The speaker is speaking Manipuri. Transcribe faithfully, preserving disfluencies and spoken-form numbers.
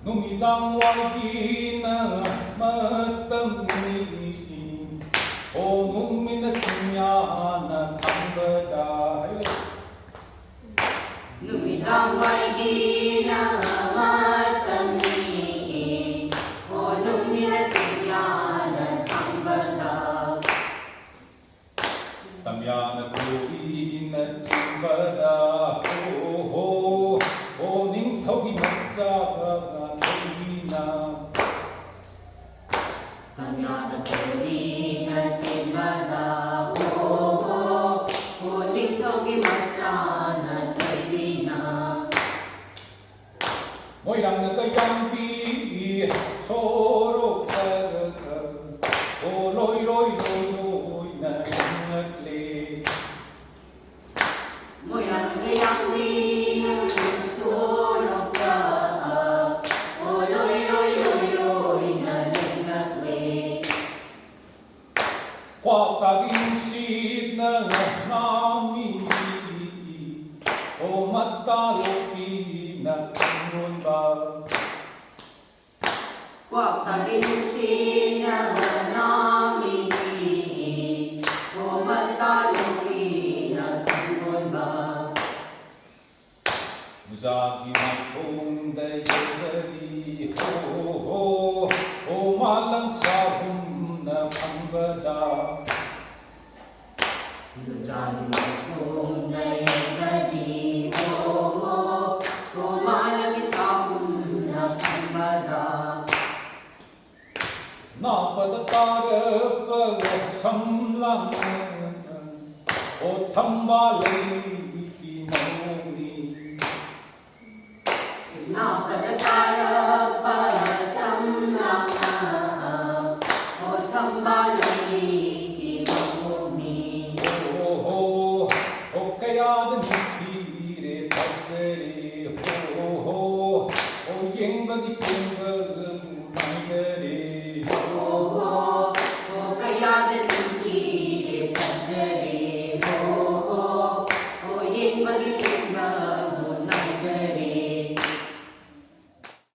ꯅꯨꯃꯤꯗꯥꯡ ꯋꯥꯏꯒꯤꯅ ꯃꯇꯝꯅꯤ, ꯑꯣ ꯅꯨꯃꯤꯠꯅ ꯆꯤꯡꯌꯥꯅ ꯊꯝꯕꯗ꯫ ꯅꯨꯃꯤꯗꯥꯡ ꯋꯥꯏꯒꯤꯅ ꯃꯇꯝꯅꯤ, ꯑꯣ ꯅꯨꯃꯤꯠꯅ ꯆꯤꯡꯌꯥꯅ ꯊꯝꯕꯗ꯫ ꯇꯝꯌꯥꯅ ꯀꯣꯔꯤꯅ ꯆꯤꯟꯕꯗ, ꯑꯣ ꯍꯣ, ꯑꯣ ꯅꯤꯡꯊꯧꯒꯤ ꯃꯆꯥ ꯊꯣꯏꯕꯤꯅ꯫ ꯇꯝꯌꯥꯅ ꯀꯣꯔꯤꯅ ꯆꯤꯟꯕꯗ, ꯑꯣ ꯍꯣ, ꯑꯣ ꯅꯤꯡꯊꯧꯒꯤ ꯃꯆꯥꯅ ꯊꯣꯏꯕꯤꯅ꯫ ꯃꯣꯏꯔꯥꯡꯅ ꯀꯌꯥꯝꯕꯤ ꯁꯣꯔꯣꯛꯇ, ꯑꯣ ꯂꯣꯏ ꯂꯣꯏ ꯂꯣꯏ ꯂꯣꯏꯅ ꯂꯦꯡꯂꯛꯂꯦ꯫ ꯃꯣꯏꯔꯥꯡ ꯀꯌꯥꯝꯕꯤ ꯁꯣꯔꯣꯛꯇ, ꯑꯣ ꯂꯣꯏ ꯂꯣꯏ ꯂꯣꯏ ꯂꯣꯏꯅ ꯂꯦꯡꯂꯛꯂꯦ꯫ ꯀ꯭ꯋꯥꯛꯇꯒꯤ ꯅꯨꯡꯁꯤꯠꯅ ꯉꯥꯡꯏ, ꯑꯣ ꯃꯇꯥ ꯂꯣꯛꯄꯤꯅ ꯈꯪꯂꯣꯟꯕ꯫ ꯀ꯭ꯋꯥꯛꯇꯒꯤ ꯅꯨꯡꯁꯤꯠꯅ ꯉꯥꯡꯏ, ꯑꯣ ꯃꯇꯥ ꯂꯣꯛꯄꯤꯅ ꯈꯪꯂꯣꯟꯕ꯫ ꯃꯨꯖꯥꯒꯤ ꯃꯈꯣꯡꯗ ꯌꯩꯕꯗꯤ ꯍꯣ ꯍꯣ, ꯑꯣ ꯃꯥꯂꯪ ꯁꯥꯍꯨꯝꯅ ꯐꯝꯕꯗ꯫ ꯃꯨꯖꯥꯒꯤ ꯃꯈꯣꯡꯗ ꯌꯩꯕꯗꯤ ꯍꯣ ꯍꯣ, ꯑꯣ ꯃꯥꯂꯪ ꯁꯥꯍꯨꯝꯅ ꯐꯝꯕꯗ꯫ ꯅꯥꯄꯗ ꯇꯥꯔꯛꯄ ꯁꯝꯂꯥꯡꯅ, ꯑꯣ ꯊꯝꯕꯥꯜ ꯂꯩꯒꯤ ꯃꯑꯣꯡꯅꯤ꯫ ꯅꯥꯄꯗ ꯇꯥꯔꯛꯄ ꯁꯝꯂꯥꯡꯅ, ꯑꯣ ꯊꯝꯕꯥꯜ ꯂꯩꯒꯤ ꯃꯑꯣꯡꯅꯤ꯫ ꯑꯣ ꯍꯣ, ꯑꯣ ꯀꯌꯥꯗ ꯅꯨꯡꯁꯤꯔꯦ ꯐꯖꯔꯦ, ꯑꯣ ꯍꯣ, ꯑꯣ ꯌꯦꯡꯕꯒꯤ ꯄꯦꯟꯕ